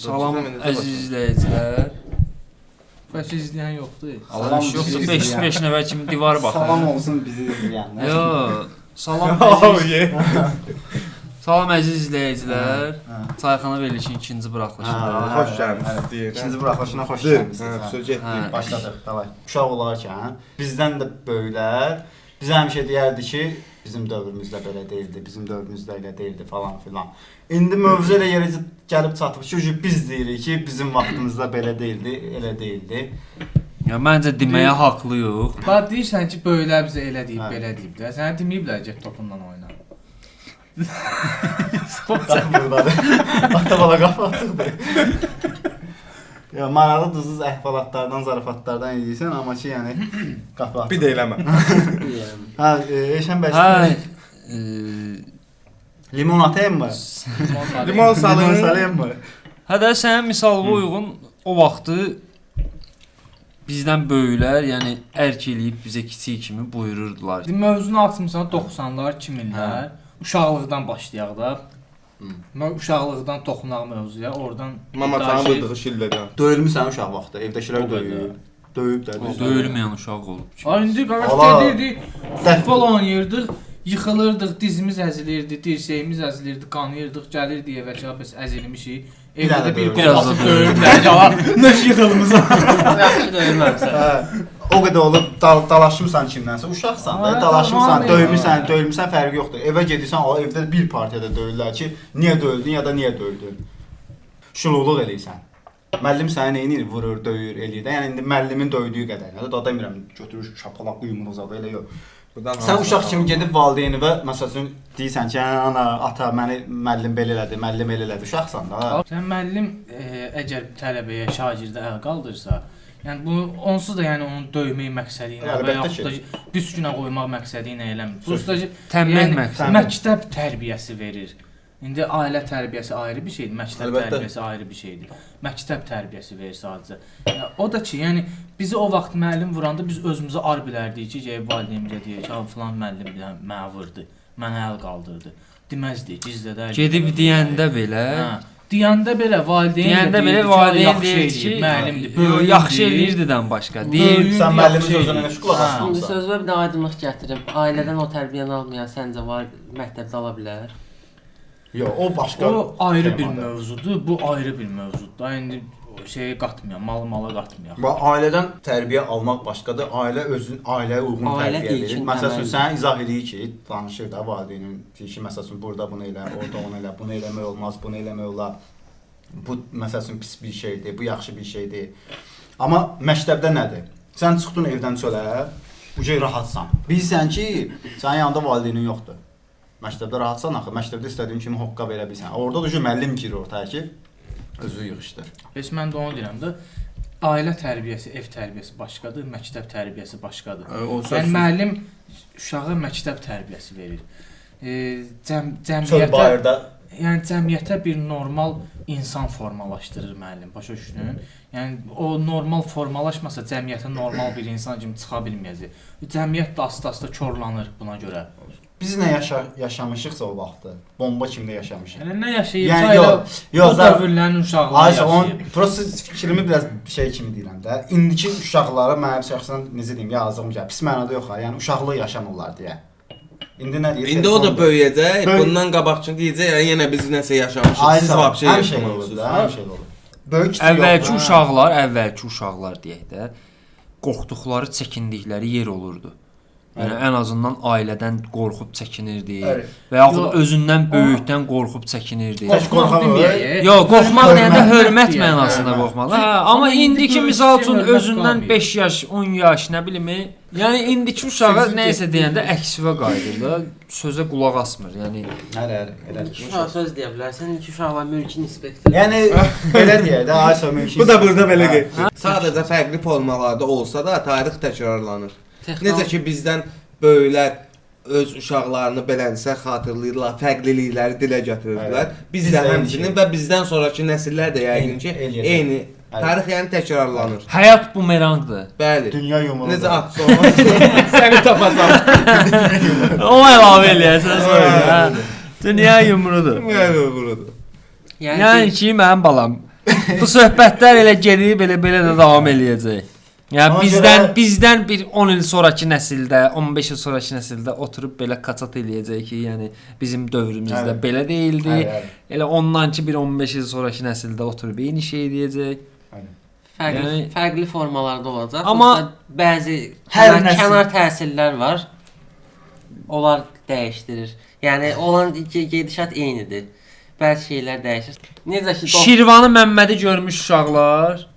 Salam əziz izləyicilər. Bəlkə izləyən yoxdur. Allah yoxsa 5-5 nəfər kimi divar baxır. Salam olsun bizi izləyənlər. Yo, salam əziz. Salam əziz izləyicilər. Çayxana verilişin ikinci buraxılışıdır. Xoş gəlmisiniz deyir. İkinci buraxılışına xoş gəlmisiniz. Hə, getdik. Başladıq, davay. Uşaq olarkən bizdən də böyüklər bizə həmişə deyərdi ki, bizim dövrümüzdə belə deyildi, bizim dövrümüzdə elə deyildi falan filan. İndi mövzu elə yerə gəlib çatıb ki, biz deyirik ki, bizim vaxtımızda belə deyildi, elə deyildi. Ya məncə deməyə haqlıyıq. Bax deyirsən ki, böyüklər bizə elə deyib, belə deyib də. Sənə deməyiblər get topundan oyna. Qapı burdadır. Ata bala qapı açıqdır. Ya maraqlı duzsuz əhvalatlardan, zarafatlardan eləyirsən, amma ki, yəni qapı açıq. Bir də eləmə. Hə, Elşən bəy. Hə, limon atayım mı? Limon salın. Limon salayım mı? Hə də sənin misalına uyğun o vaxtı bizdən böyüklər, yəni ərk eləyib bizə kiçik kimi buyururdular. Mövzunu açmısan 90-lar, 2000-lər. Uşaqlıqdan başlayaq da. Mən uşaqlıqdan toxunaq mövzuya, oradan Mama canı vurduğu şillədən. Döyülmüsən uşaq vaxtı, evdəkilər döyüb. Döyüb də. Döyülməyən uşaq olub ki. Ay indi qardaş gedirdik, futbol oynayırdıq, yıxılırdıq, dizimiz əzilirdi, dirsəyimiz əzilirdi, qanayırdıq, gəlirdik evə ki, bəs əzilmişik. Evdə də bir qol basıb döyüblər ki, nə yıxılmısan. Yaxşı döyülməmisən. O qədər olub dalaşmısan kimdənsə, uşaqsan da, dalaşmısan, döymüsən, döyülmüsən, fərqi yoxdur. Evə gedirsən, o evdə bir partiyada döyürlər ki, niyə döyüldün ya da niyə döyüldün. Şuluqluq eləyirsən. Müəllim səni nə edir? Vurur, döyür, eləyir də. Yəni indi müəllimin döydüyü qədər. Yəni da demirəm, götürür şapalaq, yumruq zada elə yox. Sən uşaq kimi gedib valideyninə, məsəl üçün deyirsən ki, ana, ata, məni müəllim belə elədi, müəllim elə elədi. Uşaqsan da. Sən müəllim əgər tələbəyə, şagirdə əl qaldırsa, yəni bunu onsuz da yəni onu döymək məqsədi ilə və yaxud da düzgünə qoymaq məqsədi ilə eləmir. Prosta tənbih məqsədi. Məktəb tərbiyəsi verir. İndi ailə tərbiyəsi ayrı bir şeydir, məktəb tərbiyəsi ayrı bir şeydir. Məktəb tərbiyəsi verir sadəcə. Yəni, o da ki, yəni bizi o vaxt müəllim vuranda biz özümüzə ar bilərdik ki, gəlib valideynimizə deyək ki, filan müəllim mənə vurdu, mənə əl qaldırdı. Deməzdik, gizlədərdik. Gedib deyəndə belə, deyəndə belə valideyn deyir ki, müəllimdir, böyük yaxşı eləyirdidən başqa. Deyir, sən müəllimin sözünə nə qulaq asmamısan. İndi sözümə bir də aydınlıq gətirim. Ailədən o tərbiyəni almayan səncə var məktəbdə ala bilər? Yox, o başqa. O ayrı bir mövzudur, bu ayrı bir mövzudur. Da indi şeyə qatmayaq, malı mala qatmayaq. Bax, ailədən tərbiyə almaq başqadır. Ailə özün ailəyə uyğun tərbiyə verir. Məsəl üçün sənə izah eləyir ki, danışır da valideynin, deyir ki, məsəl üçün burada bunu elə, orada onu elə, bunu eləmək olmaz, bunu eləmək olar. Bu məsəl üçün pis bir şeydir, bu yaxşı bir şeydir. Amma məktəbdə nədir? Sən çıxdın evdən çölə, uca rahatsan. Bilirsən ki, sənin yanında valideynin yoxdur. Məktəbdə rahatsan axı, məktəbdə istədiyin kimi hoqqa verə bilirsən. Orada da müəllim girir ortaya ki, özü yığışdır. Heç mən də onu deyirəm də, ailə tərbiyəsi, ev tərbiyəsi başqadır, məktəb tərbiyəsi başqadır. Yəni müəllim uşağa məktəb tərbiyəsi verir. Cəmiyyətə, yəni cəmiyyətə bir normal insan formalaşdırır müəllim, başa düşdün? Yəni o normal formalaşmasa cəmiyyətə normal bir insan kimi çıxa bilməyəcək. Cəmiyyət də asta-asta korlanır buna görə. Biz nə yaşamışıqsa o vaxtı, bomba kimi də yaşamışıq. Yəni nə yaşayıbsa elə o dövrlərin uşaqları yaşayıb. Prosta fikrimi biraz şey kimi deyirəm də. İndiki uşaqlara mənim şəxsən necə deyim, yazığım gəlir. Pis mənada yox ha, yəni uşaqlıq yaşamırlar deyə. İndi nə deyir? İndi o da böyüyəcək, bundan qabaqçı deyəcək, yəni yenə biz nəsə yaşamışıq, siz vəbşə yaşamıyorsunuz. Həmişə elə olur. Böyük kiçik yox. Əvvəlki uşaqlar deyək də, qorxduqları, çəkindikləri yer olurdu. Yəni ən azından ailədən qorxub çəkinirdi və yaxud özündən böyükdən qorxub çəkinirdi. Yox, qorxmaq deyəndə hörmət mənasında qorxmaq. Hə, amma indiki misal üçün özündən 5 yaş, 10 yaş, nə bilim, yəni indiki uşağa nə isə deyəndə əksivə qayıdır da, sözə qulaq asmır. Yəni hələ. Uşağa söz deyə bilərsən, indiki uşaqlar mülki inspektor. Yəni belə deyək də, aysa mülki. Bu da burada belə getdi. Sadəcə fərqli formalarda olsa da tarix təkrarlanır. Necə ki bizdən böyüklər öz uşaqlarını belənsə xatırlayırlar, fərqlilikləri dilə gətirirdilər. Biz də həmçinin və bizdən sonrakı nəsillər də yəqin ki eyni tarix yəni təkrarlanır. Həyat bumerangdır. Bəli. Dünya yumruğudur. Necə atsa səni tapacam. O əlavə eləyəsən sonra. Dünya yumrudur. Dünya yumrudur. Yəni ki, mənim balam. Bu söhbətlər elə gedib, elə belə də davam eləyəcək. Yəni bizdən bizdən bir 10 il sonrakı nəsildə, 15 il sonrakı nəsildə oturub belə kaçat eləyəcək ki, yəni bizim dövrümüzdə belə deyildi. Elə ondan ki bir 15 il sonrakı nəsildə oturub eyni şey deyəcək. Fərqli, yəni, fərqli formalarda olacaq. Amma bəzi kənar təsirlər var. Onlar dəyişdirir. Yəni olan gedişat eynidir. Bəzi şeylər dəyişir. Necə ki Şirvanı Məmmədi görmüş uşaqlar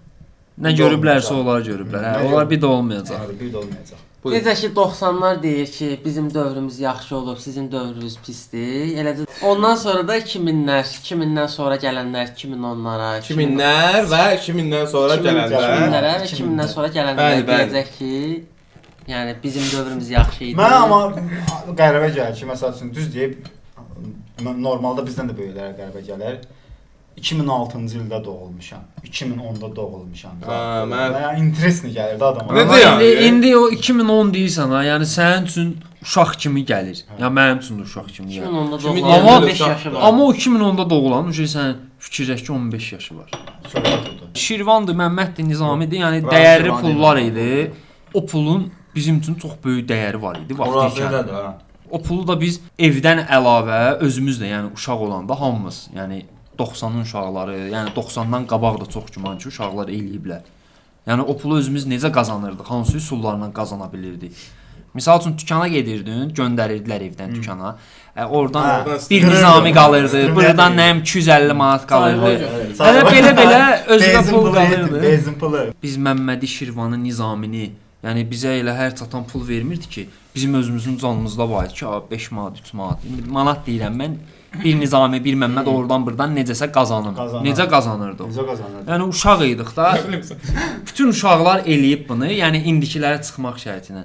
nə görüblərsə onlar görüblər. Hə, onlar bir də olmayacaq. Hə, bir də olmayacaq. Buyur. Necə ki 90-lar deyir ki, bizim dövrümüz yaxşı olub, sizin dövrünüz pisdir. Eləcə ondan sonra da 2000-lər, 2000-dən sonra gələnlər 2010-lara, 2000-lər və 2000-dən sonra gələnlər, 2000-lərə və 2000-dən sonra gələnlər deyəcək ki, yəni bizim dövrümüz yaxşı idi. Mənə amma qəribə gəlir ki, məsəl üçün düz deyib normalda bizdən də böyüklərə qəribə gələr. 2006-cı ildə doğulmuşam. 2010-da doğulmuşam. Mənə interesli gəlirdi adama. Necə yəni? İndi o 2010 deyirsən ha, yəni sənin üçün uşaq kimi gəlir. Yəni mənim üçün də uşaq kimi gəlir. 2010-da doğulan 15 yaşı var. Amma o 2010-da doğulan uşaq sən fikirləş ki 15 yaşı var. Şirvandır, Məmməddir, Nizamidir. Yəni dəyərli pullar idi. O pulun bizim üçün çox böyük dəyəri var idi vaxtı ikən. O pulu da biz evdən əlavə özümüz də, yəni uşaq olanda hamımız, yəni 90-ın uşaqları, yəni 90-dan qabaq da çox güman ki, uşaqlar eləyiblər. Yəni o pulu özümüz necə qazanırdıq, hansı üsullarla qazana bilirdik? Misal üçün dükana gedirdin, göndərirdilər evdən dükana. Oradan bir Nizami qalırdı, buradan nəyim 250 manat qalırdı. Hələ belə-belə özünə pul qalırdı. Benzin pulu. Biz Məmmədi, Şirvanı, Nizamini, yəni bizə elə hər çatan pul vermirdi ki, bizim özümüzün canımızda var idi ki, 5 manat, 3 manat. İndi manat deyirəm mən, bir Nizami, bir Məmməd oradan buradan necəsə qazanır. Necə qazanırdı? Necə qazanırdı? Yəni uşaq idik da. Bütün uşaqlar eləyib bunu, yəni indikilərə çıxmaq şərti ilə.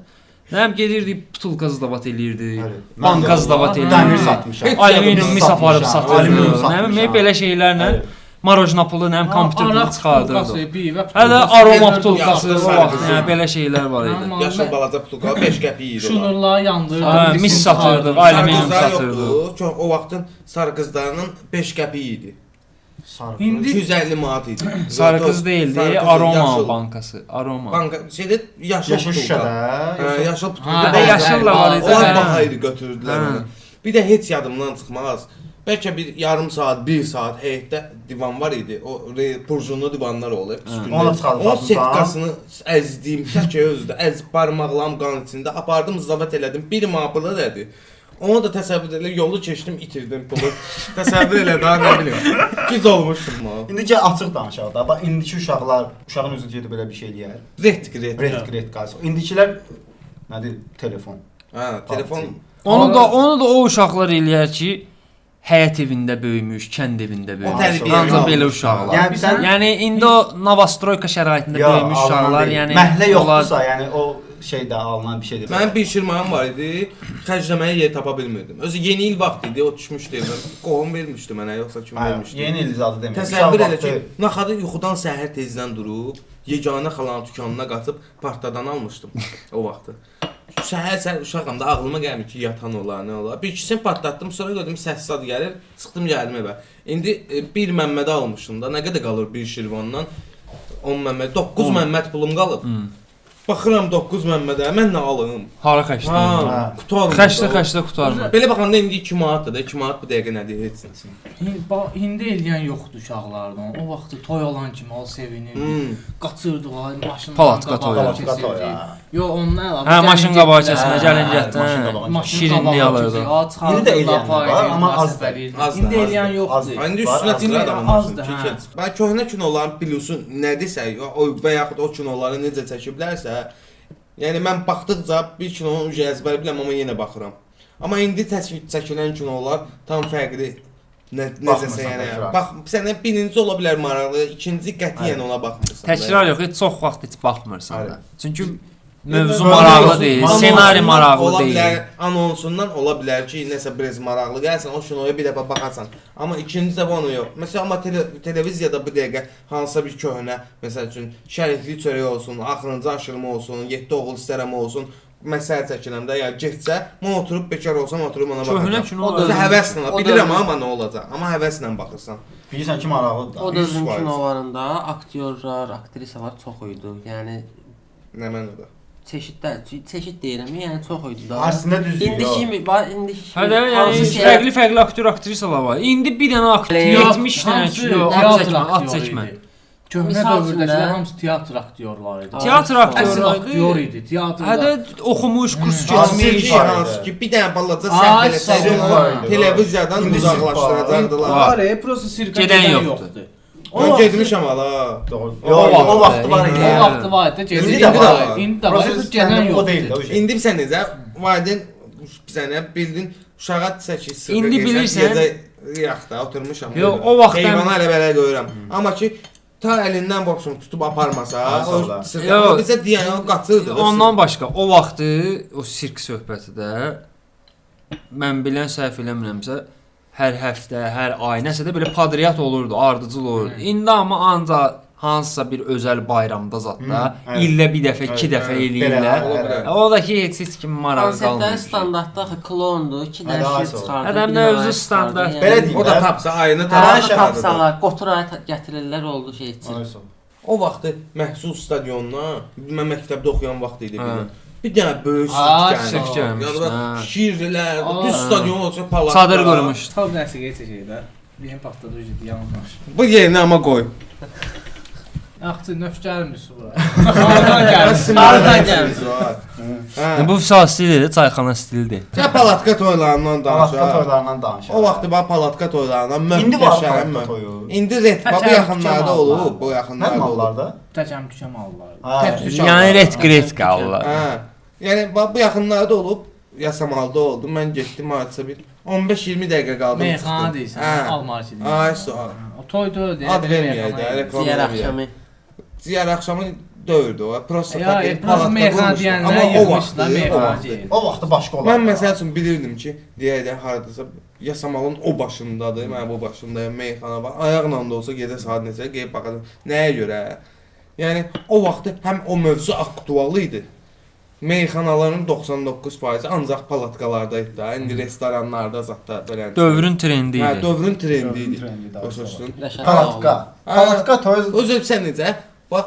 Nəyəm gedirdik, butulka zdavat eləyirdik, banka zdavat eləyirdik. Dəmir satmışam. Alüminium mis aparıb satırdıq. Nəyəm belə şeylərlə marojna pulu, nəyəm kompüter pulu çıxardırdı. Hələ aroma butulkası o vaxt, yəni belə şeylər var idi. Yaşıl balaca butulka 5 qəpik idi. Şunurları yandırırdıq, mis satırdıq, alüminium satırdıq. Çox o vaxtın sarı qızlarının 5 qəpik idi. İndi 250 manat idi. Sarı qız deyildi, aroma bankası, aroma. Banka şeydə yaşıl şüşədə, yaşıl butulka. Bir də yaşıl da var idi. Onlar baha idi, götürürdülər onu. Bir də heç yadımdan çıxmaz. Bəlkə bir yarım saat, bir saat heyətdə divan var idi. O purjunlu divanlar olub. Onun setkasını əzdim, tək özdə, əz barmaqlarım qan içində apardım, zavat elədim. Bir manat pulu elədi. Onu da təsəvvür elə, yolu keçdim, itirdim pulu. Təsəvvür elə, daha nə bilim. Giz olmuşdum. İndi ki açıq danışaq da. Bax indiki uşaqlar, uşağın özü gedib belə bir şey eləyər. Red qalsın. İndikilər nədir? Telefon. Hə, telefon. Onu da o uşaqlar eləyər ki, həyət evində böyümüş, kənd evində böyümüş. Ancaq belə uşaqlar. Yəni indi o Novostroyka şəraitində böyümüş uşaqlar, yəni məhlə yoxdursa, yəni o şey də alınan bir şeydir. Mənim bir şirmanım var idi, xərcləməyə yer tapa bilmirdim. Özü yeni il vaxtı idi, o düşmüşdü evdən. Qohum vermişdi mənə, yoxsa kim vermişdi? Yeni il zadı demək. Təsəvvür elə ki, naxadı yuxudan səhər tezdən durub, yeganə xalanın dükanına qaçıb partadan almışdım o vaxtı. Səhər-səhər uşağam da ağlıma gəlmir ki, yatan olar, nə olar. Bir ikisini patlatdım, sonra gördüm səs zad gəlir, çıxdım gəldim evə. İndi bir Məmmədə almışdım da, nə qədər qalır bir Şirvandan? 10 Məmməd, 9 Məmməd pulum qalıb. Baxıram 9 Məmmədə, mən nə alım? Hara xərcləyim? Qutarmır. Xərclə qutarmır. Belə baxanda indi 2 manatdır da, 2 manat bu dəqiqə nədir heç nə. İndi eləyən yoxdur uşaqlardan. O vaxtı toy olan kimi al sevinirdi. Qaçırdıq, maşın palatka toyu. Yox, ondan əlavə. Hə, maşın qabağı kəsmə, gəlin getdi. Şirinlik alırdı. İndi də eləyən var, amma azdır. İndi eləyən yoxdur. İndi üstünə çıxır adamın maşını. Bax köhnə kinoların plusu nədirsə, və yaxud o kinoları necə çəkiblərsə, yəni mən baxdıqca bir kinonun ucu əzbər biləm, amma yenə baxıram. Amma indi çəkilən kinolar tam fərqli. Necəsə yəni. Bax, sənə birinci ola bilər maraqlı, ikinci qətiyyən ona baxmırsan. Təkrar yox, heç çox vaxt heç baxmırsan da. Çünki mövzu maraqlı deyil, senari maraqlı deyil. Anonsundan ola bilər ki, nəsə biraz maraqlı gəlsən, o kinoya bir dəfə baxasan. Amma ikinci dəfə onu yox. Məsələn, amma televiziyada bu dəqiqə hansısa bir köhnə, məsəl üçün, şərikli çörək olsun, axırıncı aşırma olsun, 7 oğul istərəm olsun. məsəl çəkirəm də, ya getsə, mən oturub bekar olsam oturub ona baxacağam. Kino həvəslə, bilirəm amma nə olacaq, amma həvəslə baxırsan. Bilirsən ki, maraqlıdır da. O dövrün kinolarında aktyorlar, aktrisalar çox idi. Yəni nə mənada? Çeşid deyirəm, yəni çox idi da. Əslində düzdür. İndiki kimi, indiki kimi. Hə də, yəni fərqli-fərqli aktyor, aktrisalar var. İndi bir dənə aktyor 70 dənə kino, at çəkmə, at çəkmə. Köhnə dövrdəkilər hamısı teatr aktyorları idi. Teatr aktyorları idi. Aktyor idi, teatrda. Hə də oxumuş, kurs keçmiş, hansı ki bir dənə balaca səhv eləsəydi onu televiziyadan uzaqlaşdıracaqdılar. Var, prosta sirkə gedən yoxdur. O getmişəm ala. O vaxtı var idi. O vaxtı var idi, İndi də var. İndi də var, gedən yoxdur. İndi sən necə valideyn sənə bildin uşağa çəkir sirkə. İndi bilirsən, yaxda oturmuşam. Yox, o vaxtdan heyvana elə belə qoyuram. Amma ki ta əlindən vursun tutub aparmasa, o sirkə bizə deyən o qaçırdı. Ondan başqa o vaxtı o sirk söhbəti də mən bilən səhv eləmirəmsə hər həftə, hər ay nəsə də belə padriyat olurdu, ardıcıl olurdu. İndi amma ancaq hansısa bir özəl bayramda zadda ildə bir dəfə, iki dəfə eləyirlər. O da ki heç kim marağı qalmır. Konseptlər standartda axı klondur, 2 dənə şey çıxardı. Hə, mövzu standart. Belə deyim. O da tapsa ayını tapsalar, qotur ayı gətirirlər oldu şey üçün. O vaxtı Məhsul stadionuna mən məktəbdə oxuyan vaxt idi bir. Bir dənə böyük sirk gəlmişdi. Şirlilər, düz stadion olsa palatka. Çadır qurmuşdu. Tam nəsə keçəcək də. Bir patladı ucu yanmış. Bu yerinə amma qoy. Axı nökərmiş bura. Hardan gəlmiş? Hardan gəlmiş? Hə. Bu sal stilidir, çayxana stilidir. Ya palatka toylarından danışaq. Palatka toylarından danışaq. O vaxtı bax palatka toylarından İndi var palatka toyu. İndi ret bax bu yaxınlarda olub, bu yaxınlarda olub. Təkəm tükəm alırlar. Yəni ret qret qalırlar. Hə. Yəni bax bu yaxınlarda olub, Yasamalda oldu. Mən getdim hardasa bir 15-20 dəqiqə qaldım. Meyxana deyirsən, Almarçı deyirsən. Ay sağ ol. O toy deyil, ad verməyək də, reklam Ciyər axşamı. Ciyər axşamı döyürdü o. Prosta fəqət palatka qurmuşdu. Amma o vaxtı, o vaxtı başqa olardı. Mən məsəl üçün bilirdim ki, deyək də hardasa Yasamalın o başındadır, mən bu başındayam, meyxana var. Ayaqla da olsa gecə saat neçə gəlib baxacam. Nəyə görə? Yəni o vaxtı həm o mövzu aktual idi. Meyxanaların 99% ancaq palatkalarda idi da, indi restoranlarda zətdə belə. Dövrün trendi idi. Hə, dövrün trendi idi. Başa düşdün? Palatka. Palatka toy. Özü sən necə? Bax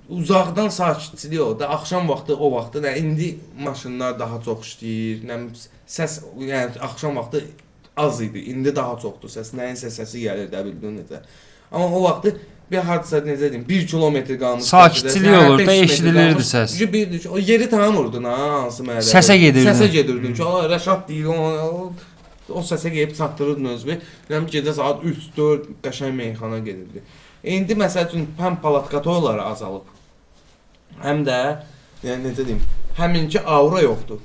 uzaqdan sakitçilik o da, axşam vaxtı o vaxtı nə indi maşınlar daha çox işləyir, nə səs, yəni axşam vaxtı az idi, indi daha çoxdur səs, nəyinsə səsi gəlir də bildin necə. Amma o vaxtı bir hardasa necə deyim, 1 kilometr qalmış. Sakitçilik olurdu, eşidilirdi səs. Bir o yeri tanımırdın ha, hansı məhəllədə. Səsə gedirdin. Səsə gedirdin ki, Rəşad deyir, o səsə gedib çatdırırdın özünü. Nəm gecə saat 3-4 qəşəng meyxana gedirdi. İndi məsəl üçün həm palatka toyları azalıb, həm də yəni necə deyim, həminki aura yoxdur.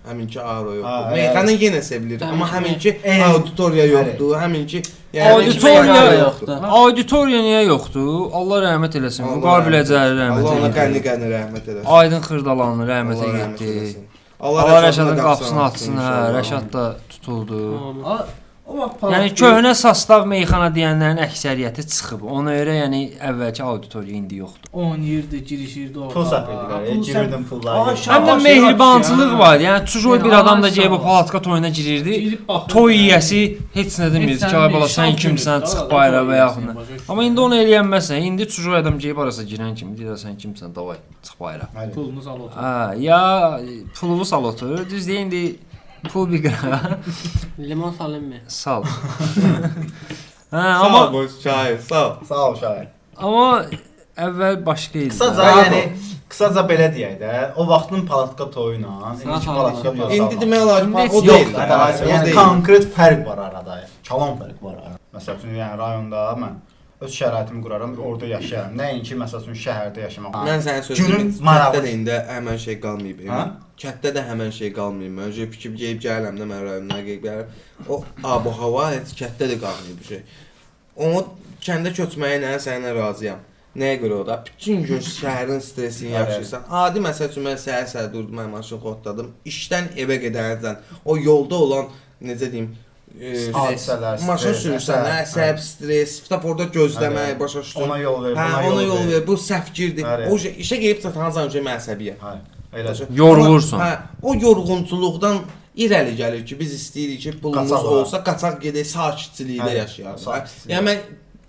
Həminki aura yoxdur. Meyxana yenə sevilir, amma həminki auditoriya yoxdur, həminki yəni auditoriya yoxdur. Auditoriya niyə yoxdur? Allah rəhmət eləsin. Vüqar Biləcəli rəhmət eləsin. Allah ona qəni-qəni rəhmət eləsin. Aydın Xırdalanlı rəhmətə getdi. Allah Rəşadın qapısını açsın, hə, Rəşad da tutuldu. Yəni köhnə sastav meyxana deyənlərin əksəriyyəti çıxıb. Ona görə yəni əvvəlki auditoriya indi yoxdur. Oynayırdı, girişirdi orada. Pul səpirdilər, girirdin pulları. Həm də mehribançılıq var. Yəni çujoy bir adam da gəlib o palatka toyuna girirdi. Toy yiyəsi heç nə demirdi ki, ay bala sən kimsən, çıx bayıra və yaxud nə. Amma indi onu eləyənməzsən. İndi çujoy adam gəlib arasa girən kimi deyir, sən kimsən, davay, çıx bayıra. Pulunu sal otur. Hə, ya pulunu sal otur. Düz deyil indi pul bir qırağa. Limon salayım mı? Sal. Hə, amma sağ ol Şair, sağ ol. Sağ ol Şair. Amma əvvəl başqa idi. Qısaca, yəni qısaca belə deyək də, o vaxtın palatka toyu ilə indiki palatka toyu. İndi demək olar ki, o deyil. Yəni konkret fərq var arada. Kalan fərq var arada. Məsəl üçün, yəni rayonda mən öz şəraitimi quraram, orada yaşayaram. Nəinki məsəl üçün şəhərdə yaşamaq. Mən sənə sözüm, kənddə də indi həmən şey qalmayıb. Kənddə də həmən şey qalmayıb. Mən öncə fikir geyib gəlirəm də, mən rayonlara geyib gəlirəm. O ab-hava heç kənddə də qalmayıb bir şey. Onu kəndə köçməyə nə səninlə razıyam. Nəyə görə o da? Bütün gün şəhərin stresini yaşayırsan. Adi məsəl üçün mən səhər-səhər durdum, mən maşın xotladım. İşdən evə gedərsən, o yolda olan, necə deyim, hadisələr, maşın sürürsən, əsəb, stres, svetoforda gözləmək, başa düşdün. Ona yol ver, buna yol ver. Bu səhv girdi. O işə gəlib çatancan ki, mən əsəbiyəm. Elədir. Yorulursan. Hə, o yorğunçuluqdan irəli gəlir ki, biz istəyirik ki, pulumuz qaçaq olsa, qaçaq gedək, sakitçilikdə yaşayaq. Yəni mən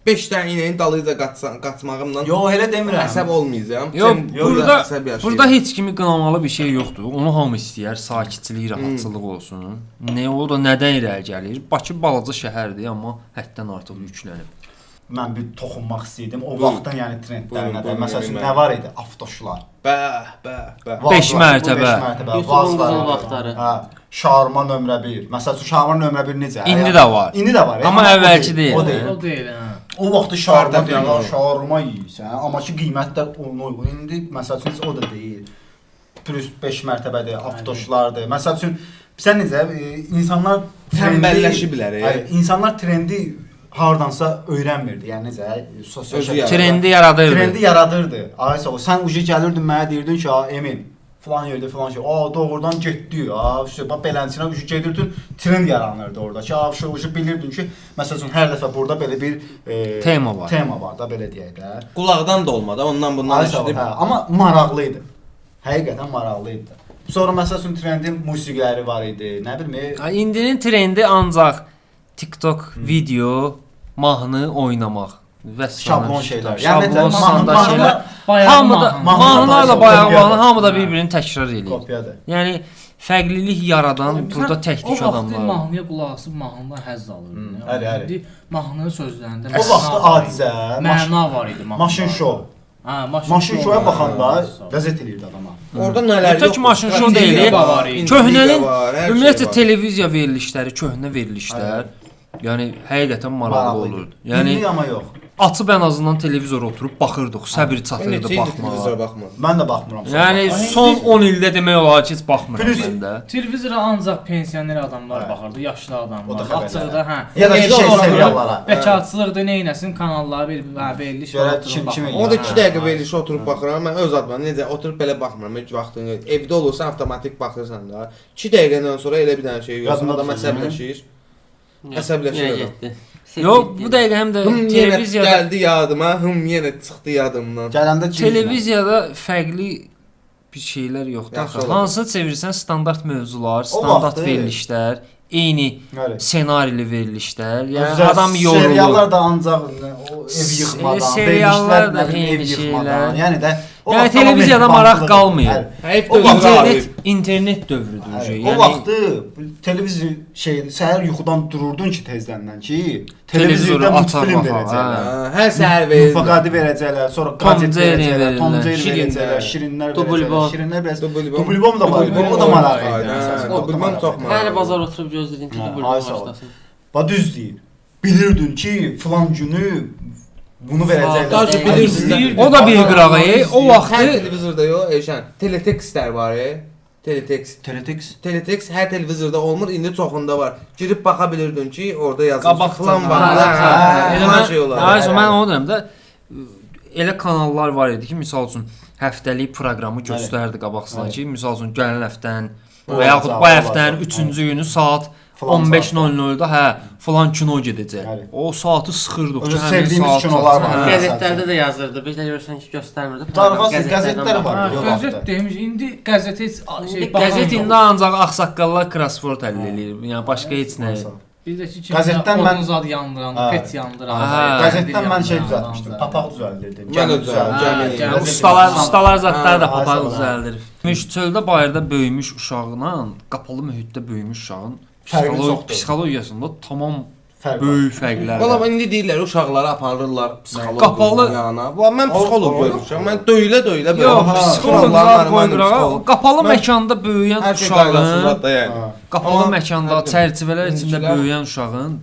5 dənə inəyin dalıyca qaçmağımla Yox, elə demirəm. Əsəb olmayacağam. Yox, burada heç kimi qınamalı bir şey yoxdur. Onu hamı istəyər, sakitçilik, rahatçılıq olsun. Nə o da nədən irəli gəlir? Bakı balaca şəhərdir, amma həddən artıq yüklənib. Mən bir toxunmaq istəyirdim. O vaxtdan yəni trendlər nədir? Məsəl üçün nə var idi? Avtoşlar. Bəh, bəh, bəh. 5 mərtəbə. YouTube'un qızıl vaxtları. Hə. Şarma nömrə 1. Məsəl üçün şarma nömrə 1 necə? İndi də var. İndi də var. Amma əvvəlki deyil. O deyil. O deyil, hə. O vaxtı şarma deyirlər, şarma yeyirsən, amma ki qiymət də ona uyğun. İndi məsəl üçün o da deyil. Plus 5 mərtəbədir, avtoşlardır. Məsəl üçün sən necə insanlar tənbəlləşiblər. İnsanlar trendi hardansa öyrənmirdi. Yəni necə sosial şəbəkələrdə trendi yaradırdı. Trendi yaradırdı. Ay sağ ol. Sən ucu gəlirdin mənə deyirdin ki, "A Emin, filan yerdə filan şey. A doğrudan getdi. A bax beləsinə ucu gedirdin, trend yaranırdı orada ki, a ucu bilirdin ki, məsəl üçün hər dəfə burada belə bir tema var. Tema var da belə deyək də. Qulaqdan da olmadı, ondan bundan eşidib. Hə, amma maraqlı idi. Həqiqətən maraqlı idi. Sonra məsəl üçün trendin musiqiləri var idi. Nə bilim. İndinin trendi ancaq TikTok video, mahnı oynamaq və şablon şeylər. Yəni şablon şeylər. Hamı da mahnılar da bayağı mahnı, hamı da bir-birini təkrar eləyir. Kopyadır. Yəni fərqlilik yaradan burada tək-tük adamlar. O vaxt mahnıya qulaq asıb mahnıdan həzz alırdın. İndi mahnının sözlərində o vaxt adicə məna var idi mahnıda. Maşın şou. Hə, maşın şouya baxanda ləzzət eləyirdi adama. Orada nələr yox. Tək maşın şou deyil. Köhnənin ümumiyyətcə televiziya verilişləri, köhnə verilişlər yəni həqiqətən maraqlı olurdu. Yəni indi amma yox. Açıb ən azından televizora oturub baxırdıq, səbir çatırdı baxmağa. Mən də baxmıram. Yəni son 10 ildə demək olar ki, heç baxmıram mən də. Televizora ancaq pensioner adamlar baxırdı, yaşlı adamlar. Açıqda, hə. Ya da ki, seriallara. Bekarçılıqda nə etsin, kanallara bir veriliş var oturub baxır. O da 2 dəqiqə verilişə oturub baxıram. Mən öz adıma necə oturub belə baxmıram, heç vaxtın yox. Evdə olursan avtomatik baxırsan da. 2 dəqiqədən sonra elə bir dənə şey görürsən, adam əsəbləşir. Əsəbləşir adam. Yox, bu dəqiqə həm də televiziyada gəldi yadıma, yenə çıxdı yadımdan. Gələndə televiziyada fərqli bir şeylər yoxdur. Hansını çevirsən standart mövzular, standart verilişlər, eyni ssenarili verilişlər. Yəni adam yorulur. Seriallar da ancaq o ev yıxmadan, verilişlər də ev yıxmadan. Yəni də yəni televiziyada maraq qalmıyor. İnternet dövrüdür. Yəni o vaxtı televiziya şey səhər yuxudan dururdun ki tezdəndən ki, televizorda multfilm verəcəklər. Hər səhər verirlər. Mufaqadi verəcəklər, sonra qəzet verəcəklər, Tom Jerry verəcəklər, Şirinlər verəcəklər, Şirinlər biraz. Dublbom da var. O da maraqlı idi. Dublbom çox maraqlı. Hər bazar oturub gözləyirdin ki, dublbom başlasın. Bax düz deyir. Bilirdin ki, filan günü bunu verəcəklər. Bilirsiniz. O da bir qırağı. O vaxtı hər televizorda yox, Elşən, teletekstlər var. Teletekst. Teletekst hər televizorda olmur, indi çoxunda var. Girib baxa bilirdin ki, orada yazılmış filan var. Elə şey olar. Hayır, mən onu deyirəm də. Elə kanallar var idi ki, misal üçün həftəlik proqramı göstərdi qabaqsına ki, misal üçün gələn həftənin və yaxud bu həftənin 3-cü günü saat 15:00-da hə, filan kino gedəcək. O saatı sıxırdıq ki, həmin sevdiyimiz kinolar var. Qəzetlərdə də yazırdı. Bir də görürsən ki, göstərmirdi. Darvazı qəzetlər var. Qəzet demiş, indi qəzetə heç şey qəzet indi ancaq ağsaqqallar crossword həll eləyir. Yəni başqa heç nə. Bir də ki, qəzetdən mən zad yandıranda, pet yandıranda. Qəzetdən mən şey düzəltmişdim. Papaq düzəldirdim. Mən də düzəldirdim. Ustalar zətlər də papaq düzəldir. Çöldə bayırda böyümüş uşağla qapalı mühitdə böyümüş uşağın psixologiyasında tamam böyük fərqlər var. Valla indi deyirlər uşaqları aparırlar psixoloq yanına. Mən psixoloq görmüşəm. Mən döyülə-döyülə belə. Yox, psixoloqlar qoymuram. Qapalı məkanda böyüyən uşağın, qapalı məkanda, çərçivələr içində böyüyən uşağın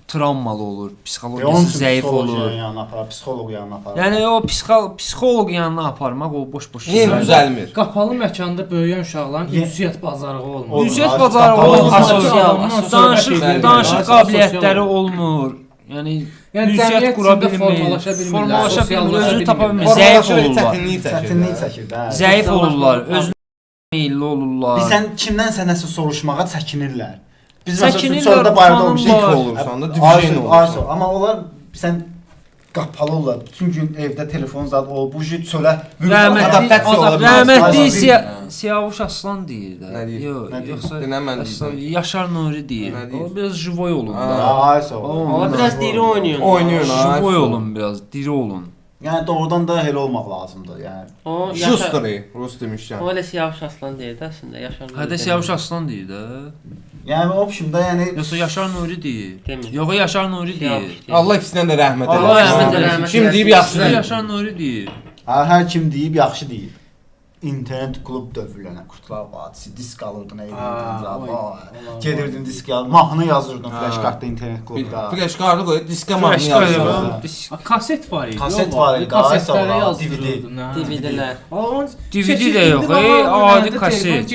travmalı olur, psixologiyası zəif olur. Yanına apar, psixoloq yanına apar. Yəni o psixoloq yanına aparmaq o boş-boş şeylər. Düzəlmir. Qapalı məkanda böyüyən uşaqların ünsiyyət bacarığı olmur. Ünsiyyət bacarığı olmur. Danışıq qabiliyyətləri olmur. Yəni ünsiyyət qura bilmir, formalaşa bilmir, özünü tapa bilmir, zəif olurlar. Çətinlik çəkir də. Zəif olurlar, özünə meyilli olurlar. Bilirsən kimdənsə nəsə soruşmağa çəkinirlər. Biz məsələn çöldə bayırda olmuşuq, olursan da, division olursan. Amma onlar sən qapalı olar. Bütün gün evdə telefon zad o bu çölə adaptasiya ola bilər. Rəhmətli Siyavuş Aslan deyir də. Yox, yoxsa Yaşar Nuri deyir. O biraz živoy olun da. Ay sağ ol. Ola biraz diri oynayın. Oynayın. Živoy olun biraz, diri olun. Yəni doğrudan da elə olmaq lazımdır. Yəni Şustri, rus demişəm. O elə Siyavuş Aslan deyir də əslində, Yaşar Nuri. Hə də Siyavuş Aslan deyir də. Yəni opşimdə yəni yoxsa Yaşar Nuri deyir. Yox, Yaşar Nuri deyir. Allah ikisinə də rəhmət eləsin. Kim deyib yaxşı deyir. Yaşar Nuri deyir. Hə, hər kim deyib yaxşı deyib. İnternet klub dövrünə Qurtlar Vadisi disk alırdın, eynirdin, gedirdin disk al, mahnı yazırdın flash kartda internet klubda. Flash kartı qoyub diskə mahnı yazırdın. Kaset var idi. Kaset var idi. Kasetlərə yazdırırdın. DVD-lər. DVD də yox, adi kaset.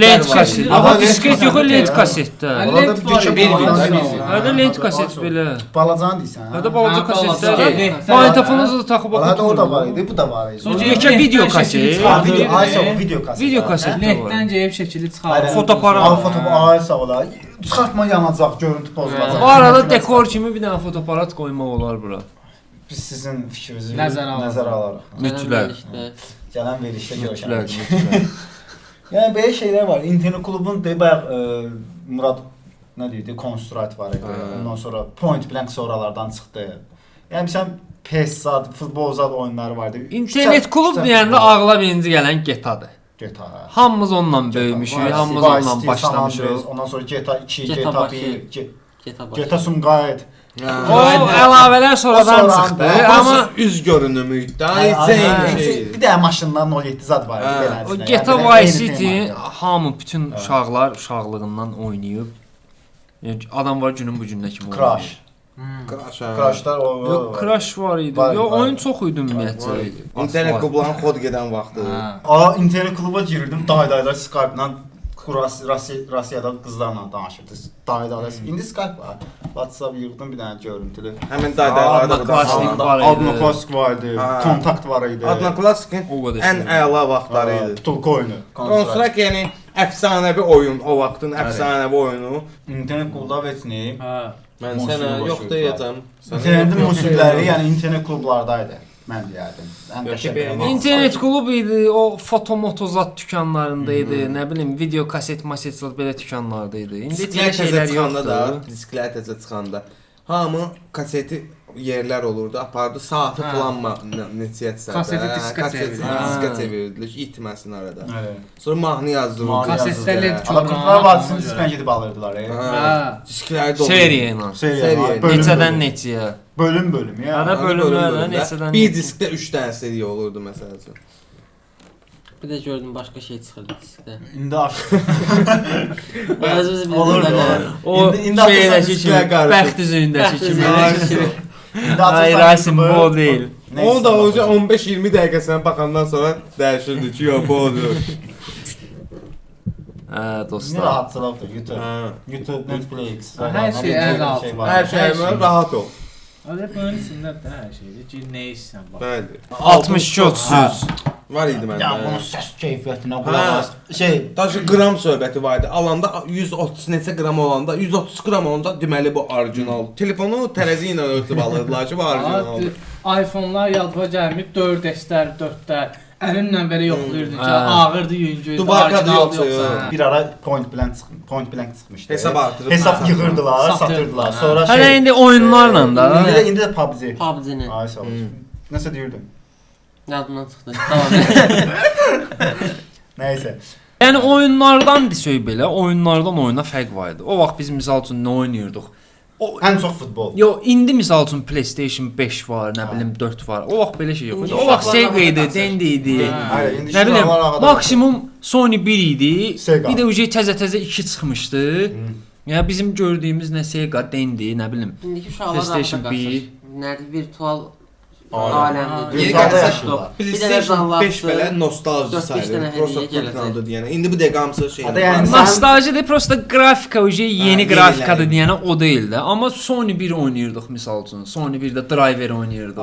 Lent kaset. Amma disket yox, lent kasetdə. Lent var idi. Hədə lent kaset belə. Balacanı deyirsən, hə? Hədə balaca kasetlər. Magnetofonunuzu da taxıb oxudun. O da var idi, bu da var idi. Yekə video kaset. Video, ay sağ ol, video kaset. Video kaset də var. Lentdən gəlib şəkili çıxardır. Fotoaparat. Fotoaparat, ay sağ ol. Çıxartma yanacaq, görüntü pozulacaq. Bu arada dekor kimi bir dənə fotoaparat qoymaq olar bura. Biz sizin fikrinizi nəzərə alarıq. Mütləq. Gələn verilişdə görüşərik. Yəni belə şeylər var. İnternet klubun deyib bayaq Murad nə deyirdi? Construct var idi. Ondan sonra Point Blank sonralardan çıxdı. Yəni sən PES zad, futbol zad oyunları vardı. İnternet klub deyəndə ağla birinci gələn GTA-dır. GTA. Hamımız onunla böyümüşük, hamımız onunla başlamışıq. Ondan sonra GTA 2, GTA 1, GTA Sumqayıt. O əlavələr sonradan çıxdı, amma üz görünümü idi. Bir də maşından 07 zad var idi beləsinə. O GTA Vice City hamı bütün uşaqlar uşaqlığından oynayıb. Adam var günün bu gününə kimi oynayır. Crash. Crashlar o. Yox, Crash var idi. Yox, oyun çox idi ümumiyyətcə. İnternet klubların xod gedən vaxtı. Aa, internet kluba girirdim, day-daylar Skype-la Rusiyada qızlarla danışırdı. Day-daylar. İndi Skype var. WhatsApp yığdım bir dənə görüntülü. Həmin day-daylarda da Odnoklassik var idi, Kontakt var idi. Odnoklassikin ən əla vaxtları idi. Butulka oyunu. Construct yəni əfsanəvi oyun, o vaxtın əfsanəvi oyunu. İnternet klubda veçni. Mən sənə yox deyəcəm. İnternetin musiqiləri, yəni internet klublardaydı. Mən deyərdim. İnternet klub idi, o fotomotozat dükanlarında idi, nə bilim, video kaset, maset zat belə dükanlarda idi. İndi heç elə şeylər yoxdur. Disklər təzə çıxanda hamı kaseti yerlər olurdu, apardı, saatı filan neçəyəsə. Kaseti diskə çevirirdilər, itməsin arada. Sonra mahnı yazdırırdı. Kasetdə lent korona. Qurtlar Vadisini disklə gedib alırdılar. Diskləri dolurdu. Seriya ilə. Neçədən neçəyə. Bölüm-bölüm. Hə, bölümlərlə neçədən. Bir diskdə 3 dənə seriya olurdu məsəl üçün. Bir də gördüm başqa şey çıxırdı diskdə. İndi açdı. Özümüz olurdu. O şeydəki kimi, bəxt üzüyündəki kimi. Hayır, Rasim, bu o deyil. Onu da o 15-20 dəqiqəsinə baxandan sonra dəyişirdi ki, yox, bu odur. Hə, dostlar. Nə rahatçılıqdır, YouTube. YouTube, Netflix. Hər şey əl altında. Hər şey rahat ol. Öyle bunun içində də hər şeydir ki, nə istəyirsən bax. Bəli. 62-33. Var idi məndə. Ya bunun səs keyfiyyətinə qulaq as. Şey, daşı qram söhbəti var idi. Alanda 130 neçə qram olanda, 130 qram olanda deməli bu orijinal. Telefonu tərəzi ilə ölçüb alırdılar ki, bu orijinaldır. iPhone-lar yadıma gəlmir, 4S-lər, 4-lər. Əlinlə belə yoxlayırdın ki, ağırdı, yüngüldü, orijinaldır yoxsa. Bir ara Point Blank Point Blank çıxmışdı. Hesab artırıb. Hesab yığırdılar, satırdılar. Sonra şey. Hələ indi oyunlarla da. İndi də PUBG. PUBG-ni. Ay sağ ol. Nəsə deyirdim. Yadımdan çıxdı. Tamam. Nəysə. Yəni oyunlardan desək belə, oyunlardan oyuna fərq var idi. O vaxt biz misal üçün nə oynayırdıq? Ən çox futbol. Yox, indi misal üçün PlayStation 5 var, nə bilim 4 var. O vaxt belə şey yox idi. O vaxt Sega idi, Dendy idi. Nə bilim, maksimum Sony 1 idi. Bir də uca təzə-təzə 2 çıxmışdı. Yəni bizim gördüyümüz nə Sega, Dendy, nə bilim, İndiki uşaqlar PlayStation 1, nə virtual Aləmdir. Yeni. PlayStation 5 belə nostalji sayılır. Prosta kullanıldı deyənə. İndi bu dəqiqə hamısı şey. Nostalji prosta qrafika uje yeni qrafikadır deyənə o deyil də. Amma Sony 1 oynayırdıq misal üçün. Sony 1-də Driver oynayırdıq.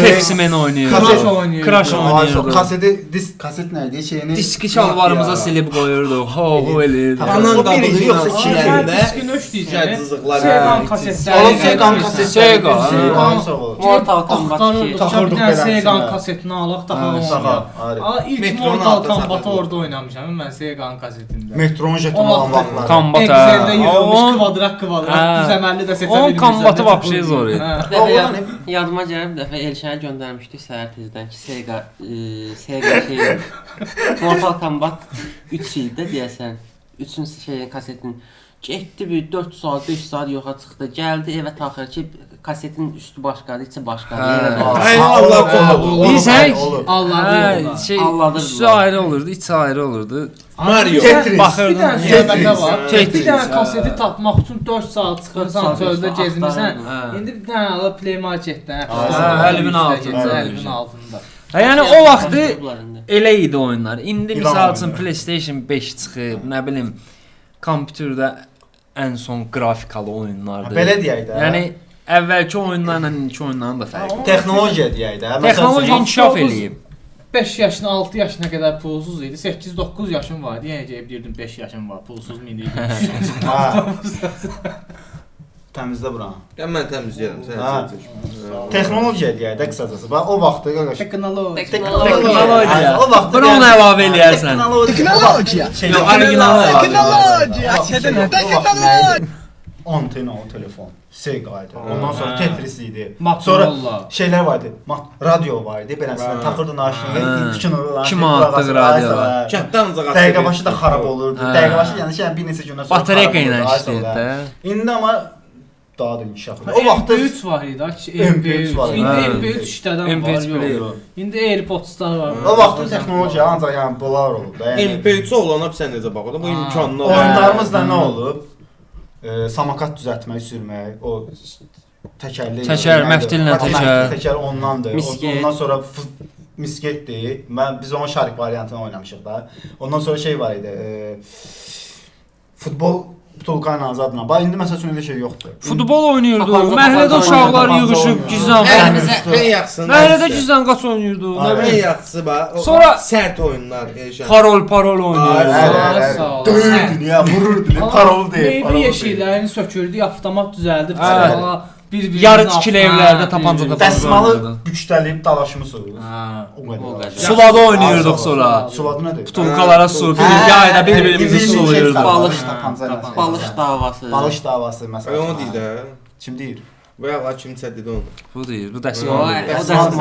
Pepsi Man oynayırdıq. Crash oynayırdıq. Kaseti disk kaset nə idi? Şeyini diski şalvarımıza silib qoyurduq. Ho ho eləyirdik. Banan qabığı yoxsa ikilərində diskin öş deyəcək. Sega kasetləri. Sega kasetləri. Mortal Kombat 2. Taxırdıq belə. Sega kasetini alaq taxaq onu. İlk Mortal Kombat-ı orada oynamışam mən Sega kasetində. Metron jetonu olan vaxtlar. Kombat. Excel-də yığılmış kvadrat kvadrat düz əməlli də seçə bilmirsən. Onun kombatı vəbşi zor idi. Yadıma gəlib bir dəfə Elşənə göndərmişdik səhər tezdən ki Sega şey Mortal Kombat 3 idi də deyəsən. 3-ün şeyin kasetin getdi bir 4 saat, 5 saat yoxa çıxdı. Gəldi evə taxır ki kasetin üstü başqadır, içi başqadır. Ay Allah olub. Allah şey, üstü ayrı olurdu, içi ayrı olurdu. Mario. Tetris. Baxırdın. Bir dənə söhbətə var. Tetris. Bir dənə kaseti tapmaq üçün 4 saat çıxırsan, çöldə gezmirsən. İndi bir dənə alıb Play Marketdən. Əlibin altında. Əlibin altında. Yəni o vaxtı elə idi oyunlar. İndi misal üçün PlayStation 5 çıxıb, nə bilim, kompüterdə ən son qrafikalı oyunlardır. Belə deyək də. Yəni əvvəlki oyunlarla indiki oyunların da fərqi var. Texnologiya deyək də. Texnologiya inkişaf eləyib. 5 yaşına, 6 yaşına qədər pulsuz idi. 8-9 yaşım var idi. Yenə gəlib deyirdim 5 yaşım var, pulsuz minirdim. Təmizlə buranı. Gəl mən təmizləyirəm, sən çək. Texnologiya deyək də qısacası. Bax o vaxtı qardaş. Texnologiya. O vaxtı Buna onu əlavə eləyərsən. Texnologiya. Yox, originalı əlavə. Texnologiya. Antena o telefon, Sega idi. Ondan sonra Tetris idi. Sonra şeylər var idi. Radio var idi. Beləsinə taxırdın aşını, bütün o 2 manatlıq radio var. Kənddə ancaq dəqiqə başı da xarab olurdu. Dəqiqə başı yəni şey bir neçə gündən sonra batareyka ilə işləyirdi də. İndi amma daha da inkişaf edir. O vaxtda MP3 var idi, MP3 var. İndi MP3 işlədən var, yox. İndi AirPods-lar var. O vaxtın texnologiya ancaq yəni bunlar olub da. Yəni MP3 olana sən necə baxırdın? Bu imkanlı. Oyunlarımızda nə olub? Samokat düzəltmək, sürmək, o təkərli təkər, məftillə təkər. Təkər ondandır. Ondan sonra misketdir. Mən biz onun şarik variantını oynamışıq da. Ondan sonra şey var idi. Futbol butulka ilə zadla. Bax indi məsəl üçün elə şey yoxdur. Futbol oynayırdıq. Məhəllədə uşaqlar yığışıb gizlən. Ən yaxşısı. Məhəllədə gizlən qaç oynayırdıq. Nə bilim. Ən yaxşısı bax. Sonra sərt oyunlar. Parol oynayırdıq. Döyürdün ya, vururdun. Parol deyil. Meyvə yeşiklərini sökürdük, avtomat düzəldib çıxaraq bir-birini yarı tikili evlərdə tapanca tapanca. Dəsmalı bükdəlib dalaşmısınız. O qədər. Sulada oynayırdıq sonra. Sulada nədir? Butulkalara su, bir yayda bir-birimizi sulayırdıq. Balış davası. Balış davası məsələn. Onu deyir də. Kim deyir? Və ya kimsə dedi onu. Bu deyir, bu dəsmal.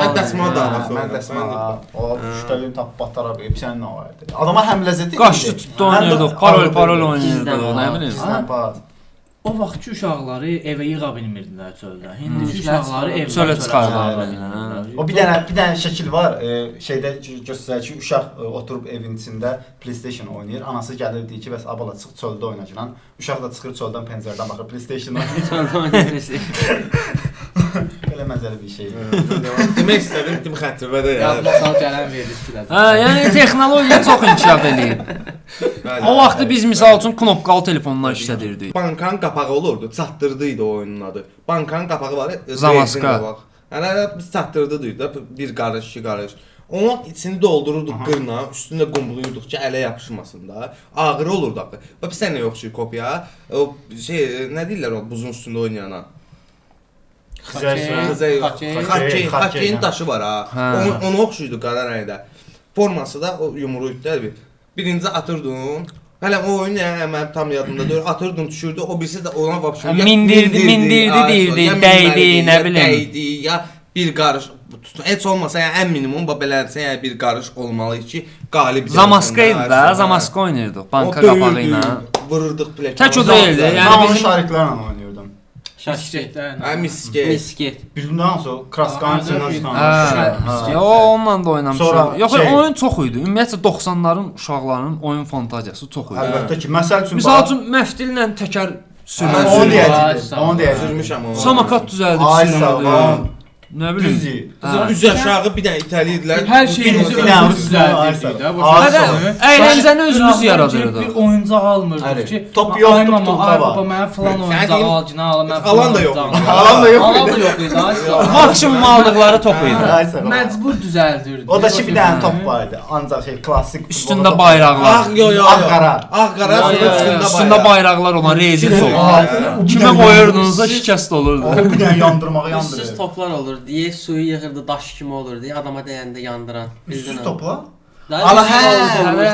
Mən dəsmal davası. Mən dəsmal. O müştərini tap batara bilib sən nə var idi. Adama həm ləzzət edir. Qaçdı tutdu oynayırdıq, parol oynayırdıq, nə bilim. O vaxtki uşaqları evə yığa bilmirdilər çöldə. İndiki uşaqları evə çölə çıxardılar. O bir dənə şəkil var, şeydə göstərir ki, uşaq oturub evin içində PlayStation oynayır. Anası gəlir deyir ki, bəs abala çıx çöldə oynayacaqsan. Uşaq da çıxır çöldən pəncərədən baxır PlayStation oynayır. Çöldə oynayır PlayStation. Belə məzəli bir şey. Demək istədim, tim xətrimə də yəni. Yadıma gələn verilişdir. Hə, yəni texnologiya çox inkişaf eləyib. O vaxtı biz misal üçün knopkalı telefonlar işlədirdik. Bankanın qapağı olurdu, çatdırdı idi o oyunun adı. Bankanın qapağı var, Zamaska. Yəni biz çatdırdı deyik də, bir qarış, iki qarış. Onun içini doldururduq qırna, üstünə qumluyurduq ki, ələ yapışmasın da. Ağır olurdu axı. Bax sən nə yoxşuyur kopya. O şey, nə deyirlər o buzun üstündə oynayana? Xokkeyin daşı var ha. Onu oxşuydu qara rəngdə. Forması da o yumru idi də bir. Birinci atırdın. Hələ o oyun nə, mənim tam yadımda deyil. Atırdın, düşürdü. O birisi də ona vapşı mindirdi, deyirdi, dəydi, nə bilim. Dəydi, ya bir qarış. Heç olmasa, yəni ən minimum bax belədirsə, yəni bir qarış olmalı ki, qalib. Zamaska idi da, zamaska oynayırdıq banka qapağı ilə. Vururduq pləkə. Tək o deyildi. Yəni bizim şariklərlə oynayırdım. Misketlərlə. Hə, misket. Misket. Bildin hansı o kraskanın içindən çıxan. Yox, onunla da oynamışam. Yox, oyun çox idi. Ümumiyyətcə 90-ların uşaqlarının oyun fantaziyası çox idi. Əlbəttə ki, məsəl üçün misal üçün məftillə təkər sürmək. Onu deyəcəkdim. Onu deyəcəkdim. Sürmüşəm onu. Samokat düzəldib sürürdü. Nə bilim. Düz Üz aşağı bir dənə itəliyirdilər. Hər şeyimizi özümüz düzəldirdik də. Əyləncəni özümüz yaradırdıq. Bir oyuncaq almırdıq ki, top yoxdur, butulka var. Ay baba, mənə filan oyuncaq al, ki, nə al, mən alan da yox. Alan da yox. Alan da yox idi. Maksimum aldıqları top idi. Məcbur düzəldirdik. O da ki bir dənə top var idi. Ancaq şey klassik. Üstündə bayraqlar. Ağ yo yo. Ağ-qara. Ağ-qara, üstündə bayraqlar olan rezin top. Kimə qoyurdunuzsa şikəst olurdu. O bir dənə yandırmağa yandırır. Üstsüz toplar olurdu. Suyu yığırdı, daş kimi olurdu. Adama dəyəndə yandıran. Üstsüz toplar? Ala hə,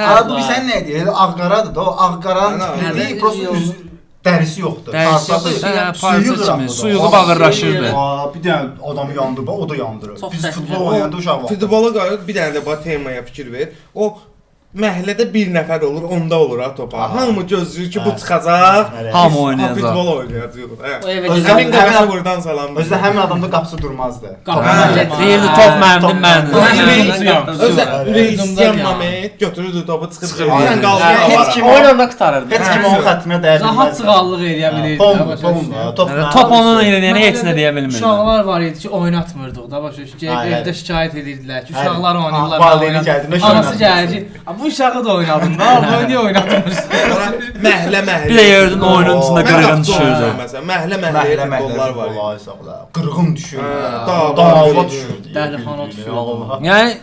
ala bu sən nə deyir? Ağ-qaradır da, o ağ-qaranın tipi prosta dərisi yoxdur. Parça kimi, su yığıb ağırlaşırdı. Bir dənə adamı yandırır, o da yandırır. Biz futbol oynayanda uşaq vaxtı. Futbola qayıt, bir dənə də bu temaya fikir ver. O məhəllədə bir nəfər olur, onda olur ha topa. Hamı gözləyir ki, bu çıxacaq. Hamı oynayacaq. Futbol oynayacaq. Həmin qapısı buradan salam. Özü də həmin adamda qapısı durmazdı. Deyirdi top mənimdir, mənimdir. Özü ürək istəyən moment götürürdü topu, çıxırdı. Oyun onda qurtarırdı. Heç kim onun xətrinə dəyə bilməzdi. Rahat sığallıq eləyə bilirdi. Top onun eləyəni heç nə deyə bilmirdi. Uşaqlar var idi ki, oynatmırdıq da başa düşdük. Evdə şikayət edirdilər ki, uşaqlar oynayırlar. Anası gəlir ki, bu uşağı da oynadım da, bunu niyə oynatmırsın? Məhlə. Bir də gördün oyunun içində qırğın düşürdü. Məhlə futbollar var. Qırğın düşürdü. Dava düşürdü. Dəlixana düşürdü. Yəni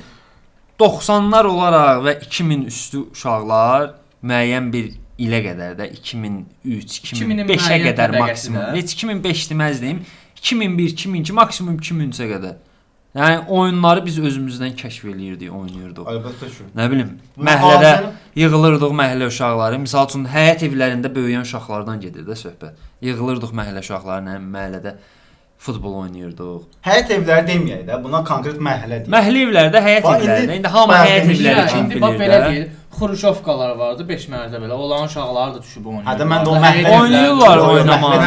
90-lar olaraq və 2000 üstü uşaqlar müəyyən bir ilə qədər də 2003, 2005-ə qədər maksimum. Heç 2005 deməzdim. 2001, 2002, maksimum 2003-ə qədər. Yəni oyunları biz özümüzdən kəşf eləyirdik, oynayırdıq. Əlbəttə ki. Nə bilim, məhəllədə yığılırdıq məhəllə uşaqları. Misal üçün həyət evlərində böyüyən uşaqlardan gedir də söhbət. Yığılırdıq məhəllə uşaqları ilə məhəllədə futbol oynayırdıq. Həyət evləri deməyək də, buna konkret məhəllə deyək. Məhəllə evlərdə, həyət evlərində. İndi hamı həyət evləri kimi bilir də. Xruşovkalar vardı 5 mərtəbəli. Olan uşaqlar da düşüb oynayırlar. Hə də mən də o məhəllə oynayırlar oynamağı.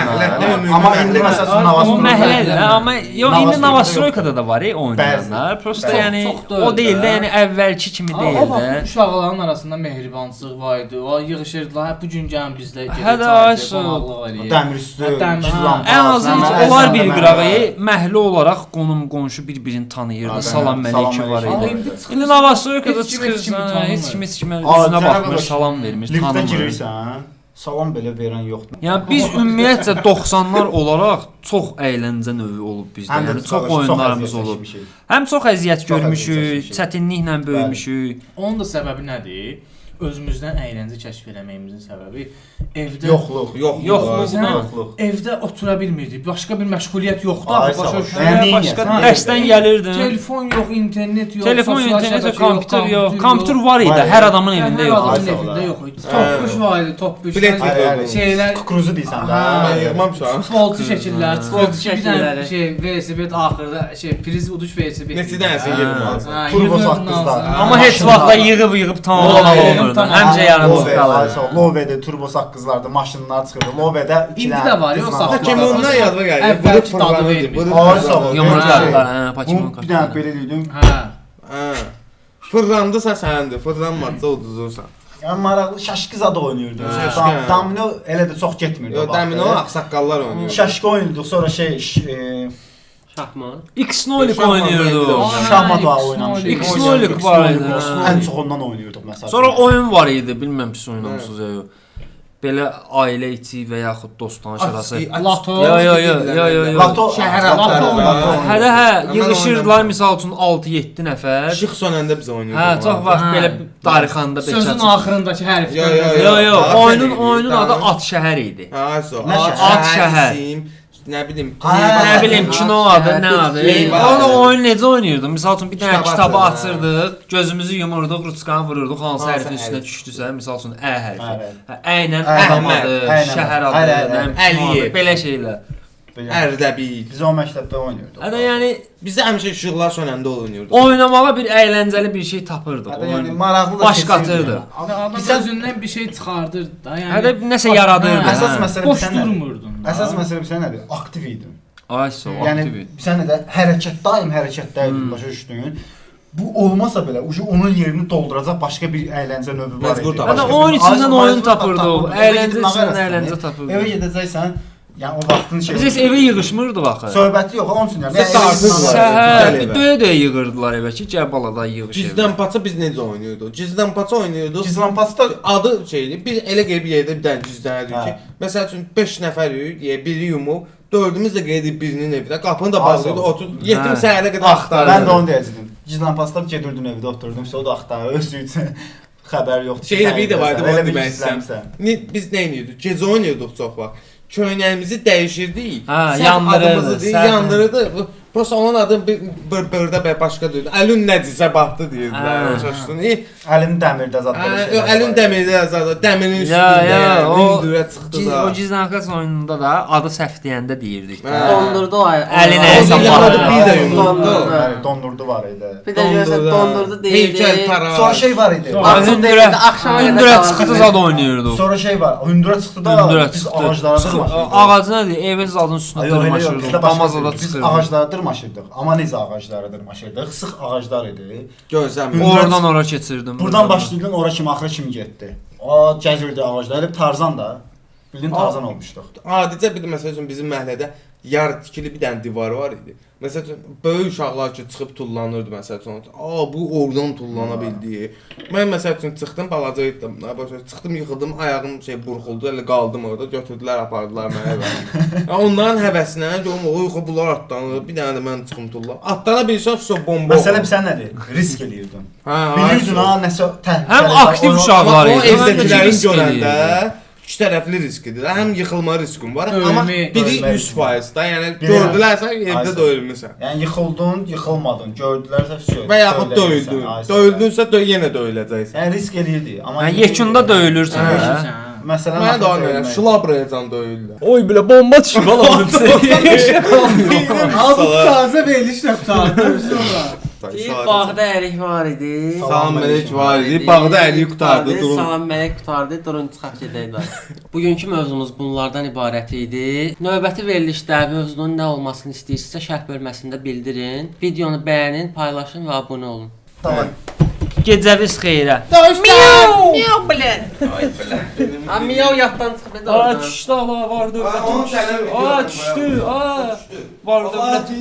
Amma indi məsəl üçün Navastroykada. Məhəllədir, amma yox indi Navastroykada da var oynayanlar. Prosta yəni o deyil də, yəni əvvəlki kimi deyil də. O vaxt uşaqların arasında mehribançılıq var idi. O yığışırdılar. Hə bu gün gəlin bizdə gedək qonaqlıq eləyək. Dəmir üstü, gizlənmə. Ən azından onlar bir qırağı məhəllə olaraq qonum qonşu bir-birini tanıyırdı. Salam əleyküm var idi. İndi Navastroykada çıxırsan, heç kim heç kimə üzünə baxmır, salam vermir, tanımır. Liftə girirsən, salam belə verən yoxdur. Yəni biz ümumiyyətcə 90-lar olaraq çox əyləncə növü olub bizdə. Yəni çox oyunlarımız olub. Həm çox əziyyət görmüşük, çətinliklə böyümüşük. Onun da səbəbi nədir? Özümüzdən əyləncə kəşf eləməyimizin səbəbi evdə yoxluq. Evdə otura bilmirdik. Başqa bir məşğuliyyət yoxdur axı, başa düşürsən? Başqa dərsdən gəlirdin. Telefon yox, internet yox, telefon, internet yox, kompüter yox. Kompüter var idi, hər adamın evində yox. Hər adamın evində yox idi. Topquş var idi, topquş. Şeylər, kukuruzu deyirsən də. Mən yığmamışam. Futbolçu şəkillər, futbolçu şəkilləri. Şey, velosiped axırda şey, priz uduş velosiped. Neçə dənəsini yığmalısan? Turbo saqqızlar. Amma heç vaxt da yığıb tamamlamaq olmurdu. Həmcə yarımçıq qalırdı. Lovedə turbo saqqızlardı, maşınlar çıxırdı. Lovedə İndi də var, yox saqqızlar. Pokemonlar yadıma gəlir. Əvvəlki dadı vermir. Yumruq kartlar, hə, Pokemon kartları. Bir dənə belə dedim. Hə. Fırlandısa səndir, fırlanmadısa uduzursan. Yəni maraqlı şaşqı zad oynayırdıq. Domino elə də çox getmirdi. Yox, domino ağsaqqallar oynayırdı. Şaşqı oynayırdıq, sonra şey Şahmat. X-Nolik oynayırdıq. Şahmat oynamışdıq. X-Nolik var idi. Ən çox ondan oynayırdıq məsələn. Sonra oyun var idi, bilməm siz oynamısınız ya yox. Belə ailə içi və yaxud dost-tanış arası. Lato. Yo. Lato şəhər adları. Hələ hə, yığışırdılar misal üçün 6-7 nəfər. İşıq sönəndə biz oynayırdıq. Hə, çox vaxt belə darıxanda 5 Sözün axırındakı hərfdən. Yo, oyunun adı At şəhər idi. At şəhər. Nə bilim, nə bilim kino adı, nə adı. Onu oyun necə oynayırdıq? Misal üçün bir dənə kitabı açırdıq, gözümüzü yumurduq, ruçkanı vururduq, hansı hərfin üstünə düşdüsə, misal üçün Ə hərfi. Ə ilə adam adı, şəhər adı, nə bilim, kino adı, belə şeylər. Ərdəbil. Biz o məktəbdə oynayırdıq. Hədə yəni bizdə həmişə işıqlar sönəndə oynayırdıq. Oynamağa bir əyləncəli bir şey tapırdıq. Hədə yəni maraqlı da baş qatırdı. Adam özündən bir şey çıxardırdı da, yəni. Hədə nəsə yaradırdı. Əsas məsələ boş durmurdun. Əsas məsələ sən nədir? Aktiv idin. Ay sağ ol, aktiv idin. Yəni sən də hərəkət, daim hərəkətdə idin, başa düşdün? Bu olmasa belə, onun yerini dolduracaq başqa bir əyləncə növü var idi. Hədə oyun içindən oyun tapırdıq, əyləncə içindən əyləncə tapırdıq. Evə gedəcəksən, Yəni o vaxtın şeyi. Biz heç evə yığışmırdıq axı. Söhbəti yox, onun üçün deyirəm. Bizə dartıq var. Səhər döyə-döyə yığırdılar evə ki, gəl balada yığış evə. Gizlənpaça biz necə oynayırdıq? Gizlənpaça oynayırdıq. Gizlənpaçda adı şeydir. Biz elə gəlib yerdə bir dənə gizlənirdik Hə. ki, məsəl üçün 5 nəfərik, deyə biri yumub, dördümüz də gedirik birinin evinə, qapını da bağlayırdı, otur, yetim səhərə qədər axtarırdı. Mən də onu deyəcəydim. Gizlənpaçda gedirdin evdə oturdum, o da axtarır özü üçün. Xəbər yoxdur. Şey də bir də var idi, Elə onu bir demək istəyirəm. gizlənmisən. Biz nə edirdik? Gecə oynayırdıq çox vaxt. Köynəyimizi dəyişirdik. Hə, Səhv yandırırdı, adımızı deyir, səhv. yandırırdı. Prosta onun adı bir bırda və başqa deyirdi. Əlin nəcisə batdı deyirdilər. Hə. Başa düşdün? Əlim dəmirdə zad belə Hə, şeylər. əlin var. dəmirdə zad, dəmirin Ya, üstündə, ya, yəni, o hündürə çıxdı da. O gizlənpaç oyununda da adı səhv deyəndə deyirdik də. Hə. Dondurdu o ay. Əlinə o- hesab Yanladı, bir də yumurdu. Dondurdu. Bəli, dondurdu var idi. Bir də görsən dondurdu deyirdi. Heykəl taraş. Sonra şey var idi. Açıq Hündürə, deyirdi, axşama qədər hündürə qalırdı. çıxdı zad oynayırdıq. Sonra şey var. Hündürə çıxdı da Hündürə biz çıxdı. ağaclara dırmaşırdıq. Ağacı nədir? Evin zadın üstünə Ay, yox, elə yox, dırmaşırdıq. bizdə başqa Damazada Biz çıxırdıq. ağaclara dırmaşırdıq. Amma necə ağaclara dırmaşırdıq? Sıx ağaclar idi. Görsən. Hündürə Oradan ora keçirdim. Buradan başlayırdın, ora kimi axıra kimi getdi. O gəzirdi ağaclar. Elə bir Tarzan da. Bildin Tarzan olmuşduq. Adicə bir də məsəl üçün bizim məhəllədə yar tikili bir dənə divar var idi. Məsəl üçün böyük uşaqlar ki çıxıb tullanırdı məsəl üçün. A bu oradan tullana bildi. Mən məsəl üçün çıxdım balaca idim. Başa çıxdım yıxıldım, ayağım şey burxuldu, elə qaldım orada. Götürdülər, apardılar məni evə. Yəni onların həvəsinə görüm o yox bunlar atlanır. Bir dənə də mən çıxım tullan. Atlana bilsən so bomba. Məsələ bilsən nədir? Risk eləyirdin. Hə, Bilirdin ha nəsə təhlükəli. Həm aktiv Onu- uşaqlar Amma o idi. həm də evdəkilərin risk görəndə eləyirdi. iki tərəfli riskidir. Həm yıxılma riskin var, amma biri Ölmə 100% da, yəni Biri- gördülərsə evdə Aynen. döyülmüsən. Yəni yıxıldın, yıxılmadın. Gördülərsə vəsə. Və yaxud döyüldün. Döyüldünsə dö yenə döyüləcəksən. Yəni risk eləyirdi. Amma Yəni yekunda döyülürsən Hə. hə. Məsələn, Mənə də axırda onu elə döyülmək. şlabrayacan döyürlər. Oy belə bomba düşüb oğlum. Abi taze verilişlə qurtardı. Sonra. Deyir, bağda ərik var idi. Salam mələk var idi. Bağda ərik qurtardı. Durun. Salam mələk qurtardı. Durun çıxaq gedək də. Bugünkü mövzumuz bunlardan ibarət idi. Növbəti verilişdə mövzunun nə olmasını istəyirsinizsə şərh bölməsində bildirin. Videonu bəyənin, paylaşın və abunə olun. Tamam. Gecəniz xeyrə. Miau, miau bilen. Ha miau yaddan çıxıb Aa düşdü ala var dövlətim. Aa, onun sənə Aa düşdü. Aa var dövlətim.